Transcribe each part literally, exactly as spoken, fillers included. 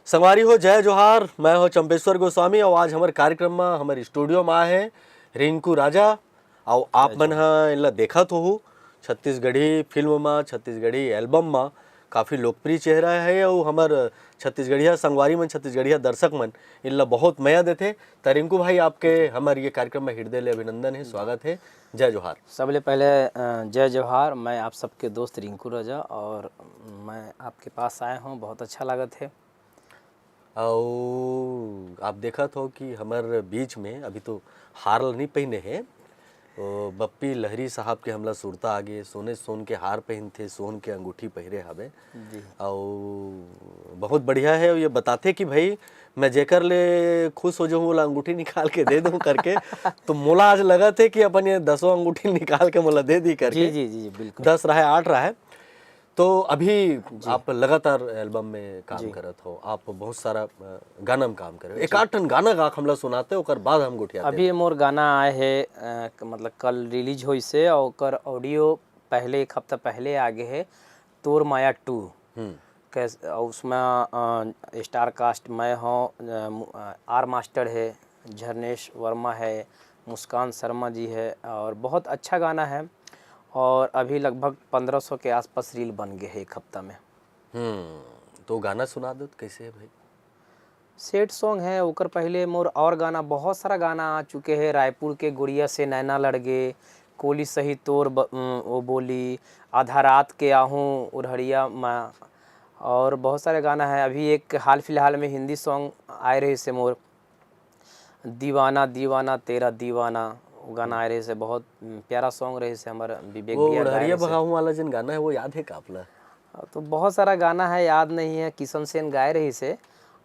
संगवारी हो, जय जोहार। मैं हो चंपेश्वर गोस्वामी, और आज हमर कार्यक्रम में हमर स्टूडियो में आए हैं रिंकू राजा। और आप मन ह इनला देखत होहू, छत्तीसगढ़ी फिल्म में, छत्तीसगढ़ी एल्बम में काफ़ी लोकप्रिय चेहरा है, और हमर छत्तीसगढ़िया संगवारी मन, छत्तीसगढ़िया दर्शक मन इनला बहुत मया देथे। त रिंकू भाई, आपके हमर ये कार्यक्रम में हृदय ले अभिनंदन है, स्वागत है। जय जोहार। सबले पहले, अ, जय जोहार। मैं आप सबके दोस्त रिंकू राजा, और मैं आपके पास आया हूँ, बहुत अच्छा लागत है। अउ आप देखत हो कि हमर बीच में अभी तो हार ल नहीं पहने हे, ओ, बप्पी लहरी साहब के हमला सुरता आगे, सोने सोन के हार पहनथे, सोन के अंगूठी पहिरे हवे। जी। अउ बहुत बढ़िया है, ये बताथे कि भाई, मैं जेकर ले खुश हो जाऊँ, ओला अंगूठी निकाल के दे दूँ करके। तो मोला आज लगत है कि अपन ये दसों अंगूठी निकाल के मोला दे दी करके। जी, जी, जी, बिल्कुल। दस रहे, आठ रहे। तो अभी जी। आप लगातार एल्बम में काम जी। करत हो, आप बहुत सारा, अ, गाना में काम करे हो। जी। एक आध ठन गाना गा हमला सुनाते, ओकर बाद हम गोठियाते अभी हैं। मोर गाना आए है, अ, क-, मतलब कल रिलीज होइस हे, और ओकर ऑडियो पहले, एक हफ्ता पहले आ गे है, तोर माया टू। हम्म। कैस-, और उसमें, अ, स्टार कास्ट मैं हूँ, अ, मु-, अ, आर मास्टर है, झरनेश वर्मा है, मुस्कान शर्मा जी है, और बहुत अच्छा गाना है। और अभी लगभग पन्द्रह सौ के आसपास रील बन गए हैं एक हफ्ता में। हम्म, तो गाना सुना दो, तो कैसे है भाई? सैड सॉन्ग है, ओकर पहले मोर और गाना, बहुत सारा गाना आ चुके हैं। रायपुर के गुड़िया से नैना लड़ गे, कोली सही तोर ब-, उम, वो बोली, आधा रात के आहूँ उरहड़िया माँ, और बहुत सारे गाना है। अभी एक हाल फिलहाल में हिंदी सॉन्ग आए रहे से मोर, दीवाना दीवाना तेरा दीवाना, वो गाना आए रहे से, बहुत, उम, प्यारा सॉन्ग रहे से, हमारा विवेक वो भैया गाए उड़हरिया रहे से। भगाऊं वाला जिन गाना है, वो याद है का आपला? तो बहुत सारा गाना है, याद नहीं है, किशन सेन गाए रही से,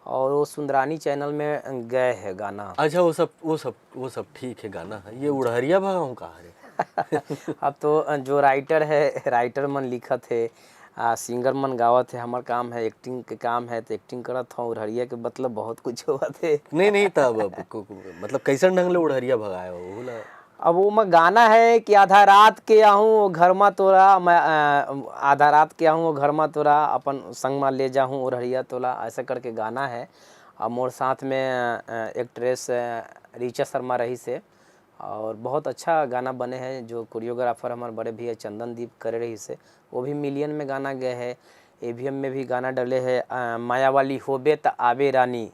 और वो सुंदरानी चैनल में गए है गाना। अच्छा, वो सब, वो सब, वो सब ठीक है, गाना है। ये उड़हरिया भगाऊं कहाँ रे? अब तो जो राइटर है, राइटर मन लिखत है, आ, सिंगर मन गावत है, हमर काम है, एक्टिंग के काम है, तो एक्टिंग करत हूँ। उड़हरिया के मतलब बहुत कुछ होवत है। नहीं, नहीं, तब अब को-, को-, मतलब कैसन ढंग ले उड़हरिया भगाए हो, वो ला? अब वो में गाना है कि आधा रात के आहूँ वो घर मा तोरा, मैं, अ, आधा रात के आहूँ वो घर मा तोरा, अपन संग मा ले जाहूँ उड़हरिया तोला, ऐसा करके गाना है। और मोर साथ में, अ, एक्ट्रेस, अ, ऋचा शर्मा रही से, और बहुत अच्छा गाना बने है, जो कोरियोग्राफर हमारे बड़े भैया चंदन दीप करे रही से, वो भी मिलियन में गाना गए है। एवीएम में भी गाना डले है, अ, माया वाली होबे त आबे रानी,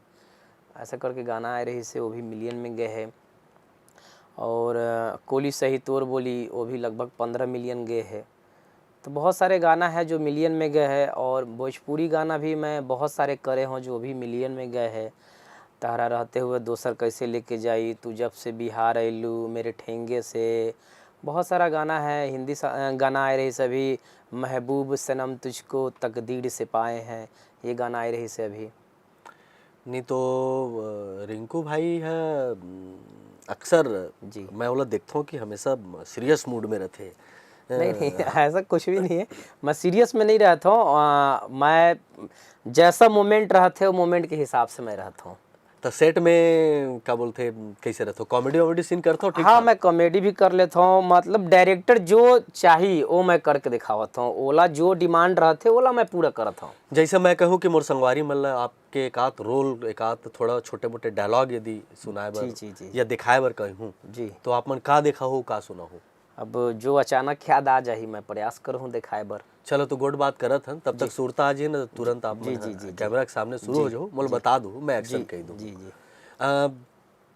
ऐसा करके गाना आए रही से, वो भी मिलियन में गए है। और, अ, कोली सही तोर बोली, वो भी लगभग पन्द्रह मिलियन गए है। तो बहुत सारे गाना है जो मिलियन में गए है, और भोजपुरी गाना भी मैं बहुत सारे करे हूँ जो भी मिलियन में गए है। तहरा रहते हुए दोसर कैसे लेके जाई, तू जब से बिहार अइलू, मेरे ठेंगे से, बहुत सारा गाना है। हिंदी सा-, अ, गाना आए रही सभी, महबूब सनम तुझको तकदीर से पाए हैं, ये गाना आए रही से अभी। नहीं तो, अ, रिंकू भाई है, उम, अक्सर जी। मैं ओला देखता हूँ कि हमेशा सीरियस मूड में रहते हैं। नहीं, नहीं, अ, ऐसा कुछ भी नहीं है। मैं सीरियस में नहीं रहता हूँ। अ, मैं जैसा मोमेंट रहते हो, मोमेंट के हिसाब से मैं रहता हूँ। तो सेट में क्या बोलते हैं, कैसे रहते हो? कॉमेडी वॉमेडी सीन करते हो ठीक हाँ, ठाक? मैं कॉमेडी भी कर लेता हूँ। मतलब डायरेक्टर जो चाही, वो मैं करके दिखावत हूँ। ओला जो डिमांड रहते, ओला मैं पूरा करत हूँ। जैसे मैं कहूँ कि मोर संगवारी मन ला आपके एक आध रोल, एक आध थोड़ा छोटे मोटे डायलॉग यदि सुनाए जी, बर जी, जी। या दिखाए बर कहूँ, जी। तो आप मन का देखा हो, का सुना हो? अब जो अचानक याद आ जाही, मैं प्रयास करहूँ दिखाए बर। चलो, तो गोठ बात करत हन, तब तक जी। सुरता आ जाही ना, तुरंत आप जी, मन जी, ह जी, जी। कैमरा के सामने शुरू जी, हो जाओ, मोला जी। बता दो, मैं एक्शन जी, कही दूँ। जी, जी। अ,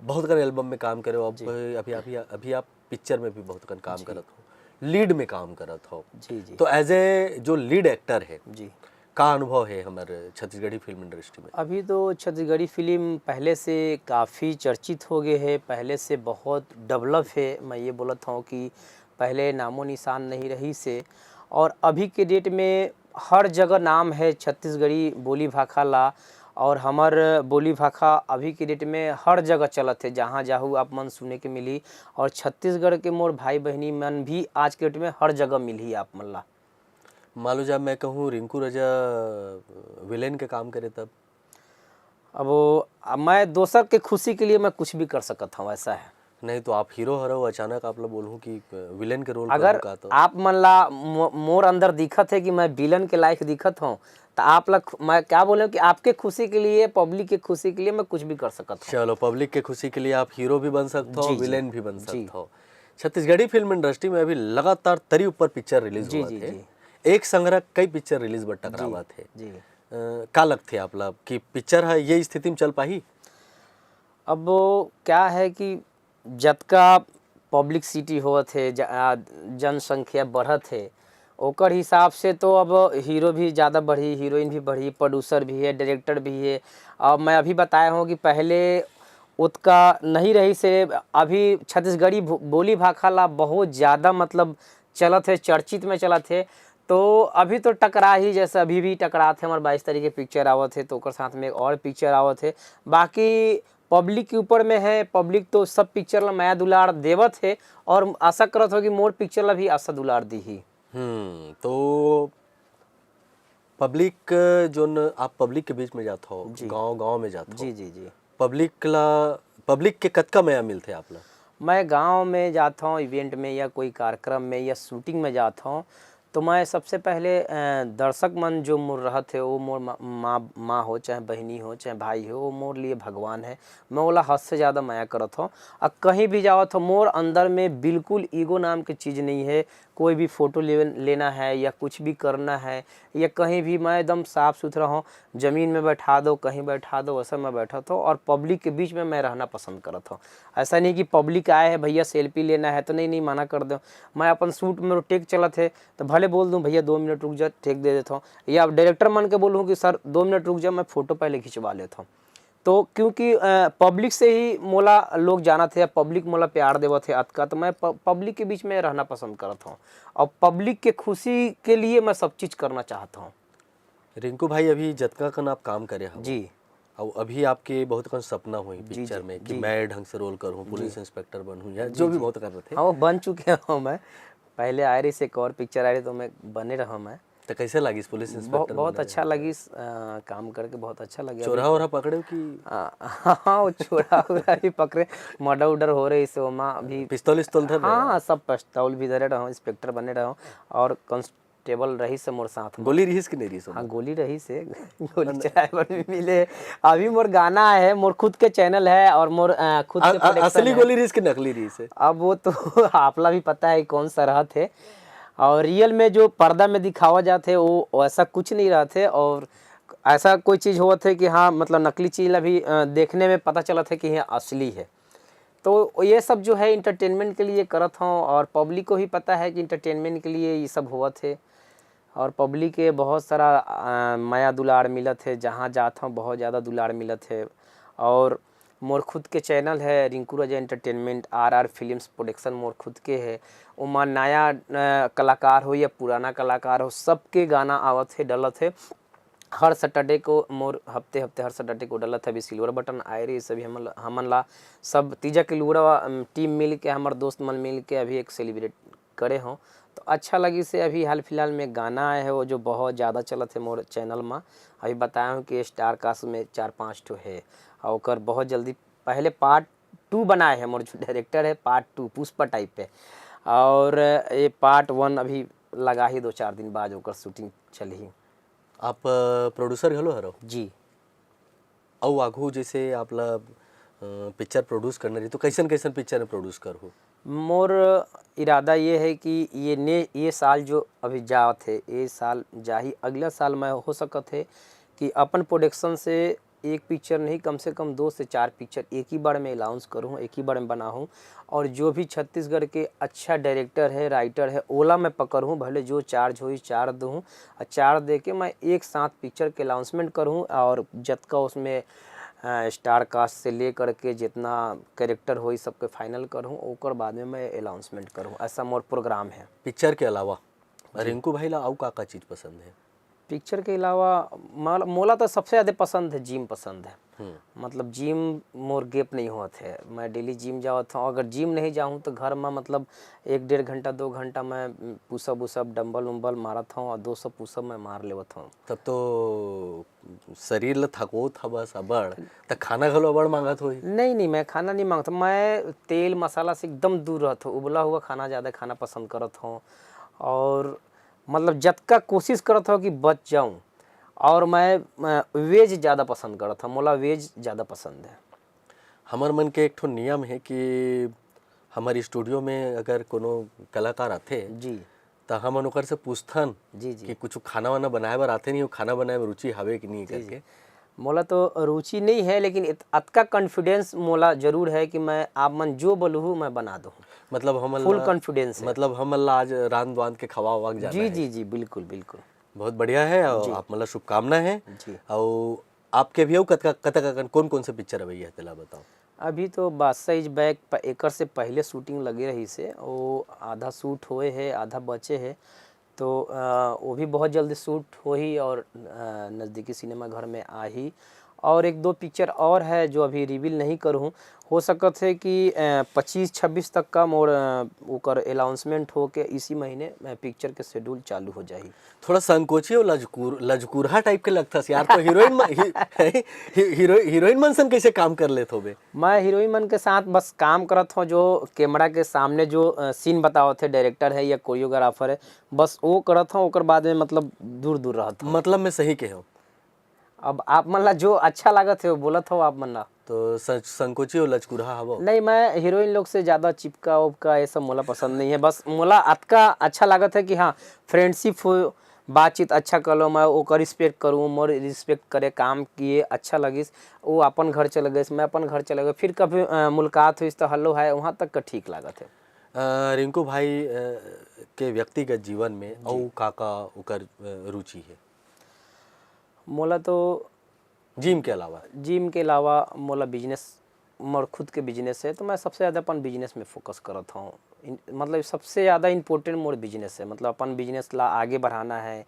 बहुत कन एल्बम में काम करे हो, अब जी। अभी, अभी, अभी आप पिक्चर में भी बहुत कन काम जी। करत हो, लीड में काम करत हो। जी, जी। तो एज ए जो लीड एक्टर है, जी। का अनुभव है हमर छत्तीसगढ़ी फिल्म इंडस्ट्री में? अभी तो छत्तीसगढ़ी फिल्म पहले से काफ़ी चर्चित हो गए है, पहले से बहुत डेवलप है। मैं ये बोलत हूँ कि पहले नामो निशान नहीं रही से, और अभी के डेट में हर जगह नाम है छत्तीसगढ़ी बोली भाखा ला, और हमर बोली भाखा अभी के डेट में हर जगह चलत है, जहाँ जाहू आप मन सुने के मिली। और छत्तीसगढ़ के मोर भाई बहिनी मन भी आज के डेट में हर जगह मिलही आप मन ला। मान लो, जब मैं कहूँ रिंकू रजा विलेन के काम करे तब? अब वो, अब मैं दोसर के खुशी के लिए मैं कुछ भी कर सकत हूँ, ऐसा है। नहीं तो आप हीरो हरव, अचानक आप ला बोलूँ कि विलेन के रोल अगर करूँ का, तो आप मन ला मो-, मोर अंदर दिखत है कि मैं विलन के लायक दिखत हूँ, तो आप ला खु-, मैं क्या बोले कि आपके खुशी के लिए, पब्लिक के खुशी के लिए मैं कुछ भी कर सकत हूँ। चलो, पब्लिक के खुशी के लिए आप हीरो भी बन सकते हो, जी, जी। विलेन भी बन जी। सकते हो। छत्तीसगढ़ी फिल्म इंडस्ट्री में अभी लगातार तरी ऊपर पिक्चर रिलीज जी, हुआ जी, थे। जी। एक संग रहा, कई पिक्चर रिलीज बर टकरावत है। जी। अ, का लगथे आप ला कि पिक्चर है ये स्थिति में चल पाही? अब वो क्या है कि जतका पब्लिसिटी होत हे, ज-, आ, जनसंख्या बढ़त हे, ओकर हिसाब से तो अब हीरो भी ज़्यादा बढ़ी, हीरोइन भी बढ़ी, प्रोड्यूसर भी है, डायरेक्टर भी है। और मैं अभी बताया हूँ कि पहले उतका नहीं रहिस हे, अभी छत्तीसगढ़ी भो-, बोली भाखा ला बहुत ज़्यादा, मतलब, चलत हे, चर्चित में चलत हे। तो अभी तो टकरा ही, जैसे अभी भी टकरात हे, हमारे बाईस तारीख के पिक्चर आवत हे, तो ओकर साथ में एक और पिक्चर आवत हे। बाकी पब्लिक के ऊपर में है, पब्लिक तो सब पिक्चर ला मया दुलार देवत हे, और आशा करत हो कि मोर पिक्चर ला भी आशा दुलार दीही। हम्म, तो पब्लिक, जोन आप पब्लिक के बीच में जात हो, जी। गांव गांव में जात हो, जी, जी, जी। पब्लिक ला, पब्लिक के कतका मया मिलथे आप ला? मैं गांव में जात हूँ, इवेंट में या कोई कार्यक्रम में या शूटिंग में जात हूँ, तो मैं सबसे पहले, अ, दर्शक मन जो मोर रहत हे, वो मोर मा-, माँ, माँ हो, चाहे बहिनी हो, चाहे भाई हो, वो मोर लिए भगवान है। मैं ओला हद से ज़्यादा मया करत हूँ। और कहीं भी जावत हूँ, मोर अंदर में बिल्कुल ईगो नाम की चीज़ नहीं है। कोई भी फोटो ले-, लेना है या कुछ भी करना है या कहीं भी, मैं एकदम साफ सुथरा हूँ। ज़मीन में बैठा दो, कहीं बैठा दो, वैसे मैं बैठत हूँ। और पब्लिक के बीच में मैं रहना पसंद करत हूँ। ऐसा नहीं कि पब्लिक आए है, भैया सेल्फी लेना है, तो नहीं, नहीं, मना कर दो। मैं अपन शूट में टेक चलत है, तो भले बोल दूँ, "भैया, दो मिनट रुक जा, टेक दे देता हूँ।" या डायरेक्टर मन के बोलूँ कि "सर, दो मिनट रुक जा, मैं फोटो पहले खिंचवा लेता हूँ।" तो क्योंकि, अ, पब्लिक से ही मोला लोग जानत हे, पब्लिक मोला प्यार देवत हे अतका, तो मैं प-, पब्लिक के बीच में रहना पसंद करत हूँ। और पब्लिक के खुशी के लिए मैं सब चीज़ करना चाहता हूँ। रिंकू भाई, अभी जतका कन आप काम करे हो, जी। और अभी आपके बहुत कन सपना हुई जी, पिक्चर जी, में कि जी। मैं ढंग से रोल करूँ, पुलिस जी। इंस्पेक्टर बनूँ, या जी, जो भी जी। बहुत कर रहे थे। हाँ, वो बन चुके हूँ मैं। पहले आ रही से एक और पिक्चर आ रही, तो मैं बने रहा मैं। तो कैसे लगिस पुलिस बहुत, इंस्पेक्टर बहुत बने अच्छा रहे? लगिस, अ, काम करके बहुत अच्छा लगे। चोरा वोरा पकड़े हो कि? आ, हाँ, वो चोरा वोरा भी पकड़े, मर्डर उर्डर हो रही से ओमा अभी। पिस्तौल इस्तौल धर रहे हाँ, हो? सब पिस्तौल भी धरे रहूँ, इंस्पेक्टर बने रहूँ, और कांस्टेबल रही से मोर साथ में। गोली रहिस कि नहीं रहिस ओमा? हाँ, गोली रही से, गोली चलाए बर भी मिले। अभी मोर गाना है, मोर खुद के चैनल है और मोर, अ, खुद अ-, के अ-, प्रोडक्शन असली है। गोली रहिस कि नकली रहिस है? अब वो तो आप ला भी पता है कौन सा रहत है। और रियल में जो पर्दा में दिखावा जात है, वो वैसा कुछ नहीं रहत है। और ऐसा कोई चीज़ होत है कि हाँ, मतलब, नकली चीज़ ला भी, अ, देखने में पता चलत है कि ये असली है। तो ये सब जो है, एंटरटेनमेंट के लिए करत हूँ, और पब्लिक को ही पता है कि एंटरटेनमेंट के लिए ये सब होवत है। और पब्लिक के बहुत सारा, अ, मया दुलार मिलत है, जहाँ जात हूँ बहुत ज़्यादा दुलार मिलत है। और मोर खुद के चैनल है रिंकू राजा एंटरटेनमेंट, आर आर फिल्म्स प्रोडक्शन मोर खुद के है। ओमा नया, अ, कलाकार हो या पुराना कलाकार हो, सबके गाना आवत है, डलत है। हर सैटरडे को मोर हफ्ते हफ्ते हर सैटरडे को डलत है। अभी सिल्वर बटन आए रही, सभी हमन ला, हमन ला सब तीजा के लुड़ा, अम, टीम मिल के, हमर दोस्त मन मिल के अभी एक सेलिब्रेट करे हों। तो अच्छा लगिस हे। अभी हाल फिलहाल में गाना आए है, वो जो बहुत ज़्यादा चलत है मोर चैनल में। अभी बताया हूँ कि स्टार कास्ट में चार पाँच ठो है, और ओकर बहुत जल्दी, पहले पार्ट टू बनाए है मोर जो डायरेक्टर है, पार्ट टू पुष्पा टाइप पे, और ये पार्ट वन अभी लगा ही, दो चार दिन बाद ओकर शूटिंग चलही। आप प्रोड्यूसर घलो हरो? जी। अउ आघू जैसे आप ला, अ, पिक्चर प्रोड्यूस करना रही, तो कैसन कैसन पिक्चर में प्रोड्यूस करहू? मोर इरादा ये है कि ये ने, ये साल जो अभी जात है, ये साल जाही, अगला साल मैं हो सकत है कि अपन प्रोडक्शन से एक पिक्चर नहीं, कम से कम दो से चार पिक्चर एक ही बार में अनाउंस करूँ, एक ही बार में बनाऊँ। और जो भी छत्तीसगढ़ के अच्छा डायरेक्टर है, राइटर है, ओला मैं पकड़ूँ, भले जो चार्ज होई चार्ज दूँ, और चार्ज दे के मैं एक साथ पिक्चर के अनाउंसमेंट करूँ, और जतका उसमें, अ, स्टार कास्ट से ले करके जितना कैरेक्टर होई, सबके फाइनल करूँ, ओकर बाद में मैं अनाउंसमेंट करूँ। ऐसा मोर प्रोग्राम है। पिक्चर के अलावा रिंकू भाई ला अउ का का चीज पसंद है? पिक्चर के अलावा मोला, मोला तो सबसे ज़्यादा पसंद है, जिम पसंद है। हम्म। मतलब जिम मोर गैप नहीं होत है, मैं डेली जिम जावत हूँ। अगर जिम नहीं जाऊँ तो घर में मतलब एक डेढ़ घंटा दो घंटा मैं पुशअप उसअप डंबल उम्बल मारत हूँ और दो सौ पुशअप मैं मार लेवत हूँ। तब तो शरीर ल थकोत हबस अबड़, त खाना घलो अबड़ मांगत होही। नहीं नहीं, मैं खाना नहीं मांगता। मैं तेल मसाला से एकदम दूर रहता हूँ, उबला हुआ खाना ज़्यादा खाना पसंद करत हूँ। और मतलब जतका कोशिश करत हूँ कि बच जाऊँ। और मैं वेज ज़्यादा पसंद करत हूँ, मोला वेज ज़्यादा पसंद है। हमर मन के एक ठो नियम है कि हमर स्टूडियो में अगर कोनो कलाकार आथे जी त हमन ओकर से पूछथन जी जी। कि कुछ खाना वाना बनाए बर आथे नहीं, खाना बनाए में रुचि हवे कि नहीं करके। मोला तो रुचि नहीं है, लेकिन इत, अतका कॉन्फिडेंस मोला जरूर है कि मैं आप मन जो बोलहू मैं बना दूँ। मतलब हमन फुल ला- कॉन्फिडेंस है। मतलब हमन ला आज रांध वांध के खवा वाग जाना जी है। जी जी, बिल्कुल बिल्कुल। बहुत बढ़िया है और जी। आप मन ला शुभकामना है। जी। और आपके भी अउ कतका कतका कन कौन कौन से पिक्चर अवैया है तेला बताओ। अभी तो बादशाह इज बैक, एकर से पहले शूटिंग लगे रही से, वो आधा शूट होए है, आधा बचे है। तो अ, वो भी बहुत जल्दी शूट होही और अ, नज़दीकी सिनेमा घर में आही। और एक दो पिक्चर और है जो अभी रिवील नहीं करूँ। हो सकत है कि अ, पच्चीस छब्बीस तक का मोर अ, ओकर अनाउंसमेंट हो के इसी महीने अ, पिक्चर के शेड्यूल चालू हो जाही। थोड़ा संकोची और लजकुर लजकुरहा टाइप के लगथस यार। तो हीरोइन म- ही, ही, हीरो, हीरोइन मन सन कैसे काम कर लेत होबे? मैं हीरोइन मन के साथ बस काम करत हूँ, जो कैमरा के सामने जो सीन बतावत है, डायरेक्टर है या कोरियोग्राफर है, बस वो करत हूँ। ओकर बाद में मतलब दूर दूर रहत हूँ। मतलब मैं सही कहे हूँ। अब आप मन ला जो अच्छा लागत है वो बोलत हो आप मन ला। तो सच संकोची और लजकुरहा हवो। नहीं, मैं हीरोइन लोग से ज़्यादा चिपका उपका ये सब मोला पसंद नहीं है। बस मोला अतका अच्छा लागत है कि हाँ, फ्रेंडशिप हो, बातचीत अच्छा कर लो, मैं ओकर रिस्पेक्ट करूँ, मोर रिस्पेक्ट करे, काम किए अच्छा लगिस, वो अपन घर चले गए, मैं अपन घर चले गए, फिर कभी अ, मुलाकात हुई तो हेलो हाय, वहाँ तक का ठीक लागत है। अ, रिंकू भाई अ, के व्यक्तिगत जीवन में अउ का का ओकर अ, रुचि है? मोला तो जिम के अलावा? जिम के अलावा मोला बिजनेस, मोर खुद के बिजनेस है, तो मैं सबसे ज़्यादा अपन बिजनेस में फोकस करत हूँ। इन- मतलब सबसे ज़्यादा इम्पोर्टेंट मोर बिजनेस है। मतलब अपन बिजनेस ला आगे बढ़ाना है,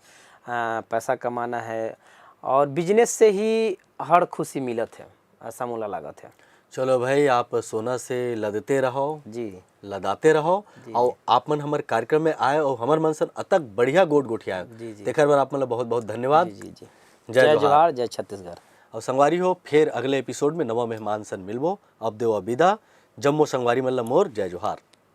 आ, पैसा कमाना है, और बिजनेस से ही हर खुशी मिलत है, ऐसा मोला लागत है। चलो भाई, आप सोना से लदते रहो, जी लदाते रहो। जी, और आप मन हमर कार्यक्रम में आए और हमर मन सन अतक बढ़िया गोठ गोठियाए, जी, जी। तेकर बर आप मन ला बहुत बहुत धन्यवाद। जी जी जी। जय जय जोहार। जोहार, जय छत्तीसगढ़। और संगवारी हो, फिर अगले एपिसोड में नवा मेहमान सन मिलबो। अब देवा विदा, जम्मो संगवारी मन ला मोर जय जोहार।